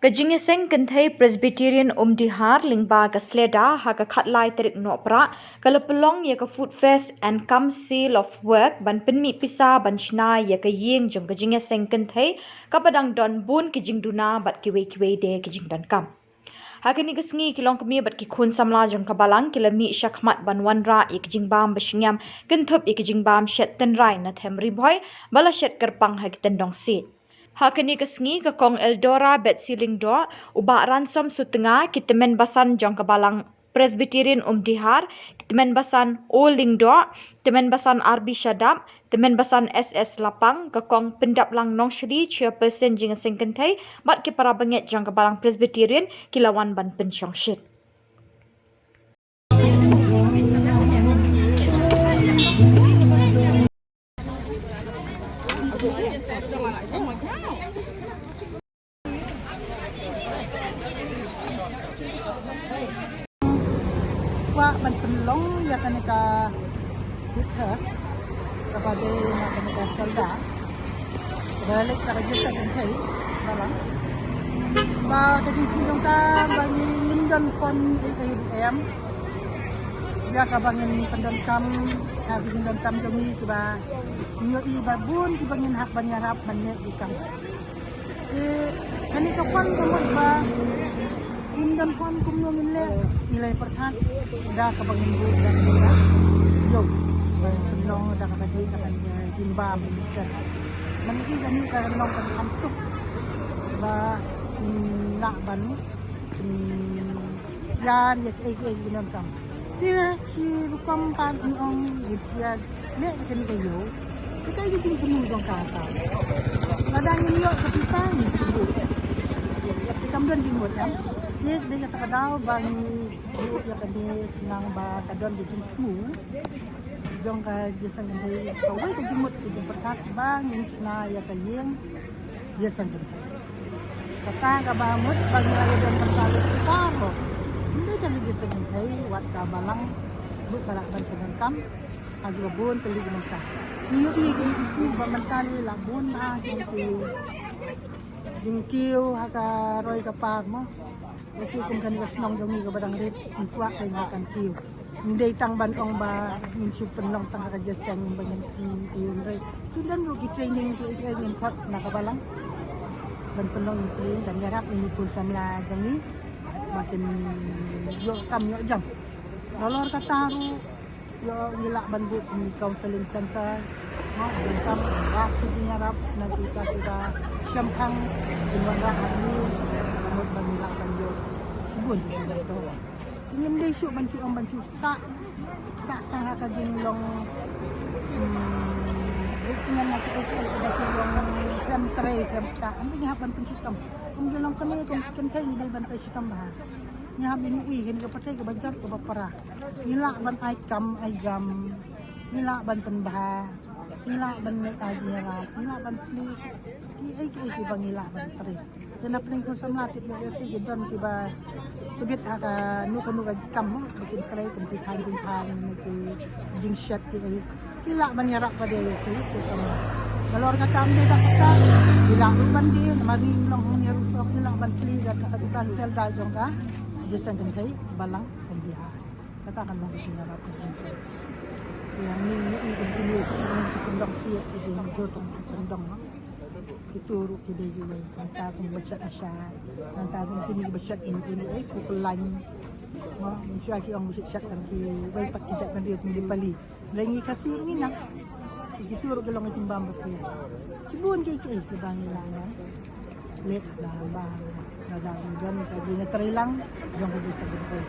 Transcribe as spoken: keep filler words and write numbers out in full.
Ka Jingïaseng Kynthei Presbyterian Umdihar lyngba ka SLEDA ha ka khatlai tarik Nohprah ka la pynlong ïa ka Food Fest and Come Sale of Work ban pynmih pisa ban shna ïa ka ïing jong ka jingïaseng kynthei kaba dang don bun ki jingduna bad kiwei kiwei de ki jingdonkam. Ha kane ka sngi ki longkmie bad ki khun samla jong ka balang ki la mih shakhmat ban wanrah ïa ka jingbam ba shngiam kynthup ïa ka jingbam shet tynrai na them Ri Bhoi ba la shet kyrpang ha ki tyndong siej. Ha kane ka sngi ka Kong Eldora Betsy Lyngdoh, u Bah Ransom Sutnga, ki tymmen basan jong ka balang Presbyterian Umdihar, ki tymmen basan O Lyngdoh, tymmen basan R B Shadap, tymmen basan S S Lapang, ka Kong Pyndaplang Nongshli, Chairperson Jingïaseng Kynthei bad ki para bangeit jong ka balang Presbyterian ki la wan ban pynshongshit. Kwah ban pynlong ïa kane ka Food Fest kaba dei na kane ka SLEDA. Ba leit ka register kan thei ba lang. Ba ka jingkynjong ka ba ngin don fund ei ei ruh em. Ïa kaba ngin pyndonkam ha ka jingdonkam jong ngi kiba ngi ïohi ba bun kiba ngin hap ban ïarap ban leh ki kam. Te kane ka fund ka mut ba ngin don fund kumno ngin leh, ngi la pyrkhat da kaba ngin buh da kaba ïoh ban pynlong da kaba dei da ka jingbam. Man ki kane ka long ka kam suk ba ngin lah ban ngin ïa ïa kiei kiei ki donkam. Te shi rukom pat ngi ong ngi ïa leh kane ka ïew. Te ka ïa jingthmu jong ka ka. Lada ngin ïoh ka pisa ngin shu buh. Te kam don jingmut em. Te dei kata ka daw ba ngi buh ïa kane khnang ba ka don ka jingthmu jong ka jingïaseng kynthei. Kawei ka jingmut ka jingpyrkhat ba ngin shna ïa ka ïing jingïaseng kynthei. Kata kaba mut ba ngi la ïa don bynta lei ka ro. Ym dei tang ka jingïaseng kynthei, wat ka balang ruh ka lah ban sngewbha kam ha kiba bun tylli ki bynta. Ngi ïohi ki ngi isih ba mynta lei la bun bha ki jingkiew ha ka roi ka par mo. Lehse kum kane ka shnong jong ngi kaba dang rit, ngi kwah ka ïa kan kiew. Ym dei tang ban ong ba ngin shu pynlong tang ha ka jingïaseng ba ngin kiew, hynrei ki don ruh ki training kiei kiei ngin khot na ka balang ban pynlong ïa ki, ban ïarap ïa ki khun samla jong ngi ba kin ïoh kam ïoh jam. Nalor kata ruh ïoh ngi lah ban buh kum counseling center, ha, ban kam ba ki jingïarap na kita kiba shemphang, kin wanrah ha ngi, ka mut ba ngi lah ban ïoh shibun ki jingïarap. Ngim dei shuh ban shu ong ban shu sah, sah tang ha ka jinglong, hmm, rit ngan ha ka ei ei kaba shu long khlem trei khlem sah. Ym dei ngi hap ban pynshitom. Kum ki longkmie kum ki kynthei ngi dei ban pynshitom bha. Ngi hap ban ïohi kane ka pyrthei kaba jot kaba para. Ngi lah ban ai kam ai jam, ngi lah ban pynbha, ngi lah ban leh ai jingïarap, ngi lah ban plie kiei kiei kiba ngi lah ban trei. Te na pdeng khun samla tip ïa lehse ki don kiba tbit ha kano kano ka kam mo ba kin trei kum ki thaiñ jingthaiñ ne ki jingshet kiei. Ki lah ban ïarap ba dei ki, ki samla. Nalor kata ym dei tang kata, ki lah ruh ban die, namar ngi long hangne ruh shuh, ki lah ban plie da ka dukan sel da jong ka jingïaseng kynthei balang Umdihar. Kata kan long ka jingïarap ka jong ki. Ïa ngi ngi i kum kine ki kyndong siej, ki jingmut jong ki kyndong, ha. Kito ruh ki dei kiwei, nangta kum ba shet asha, nangta kum kine ba shet kine kine, eh, pukul lain. Mo, mynshuwa ki ong ba shet shet tang kiwei pat ki jait bynriew kum ki Nepali. Lei ngi Khasi ruh ngi nang. Kito ruh ki long ka jingbam ba phi. Shibun kiei kiei kiba ngi lah nang. Leh na ba na dang don ka jingïatreilang jong ka jingïaseng kynthei.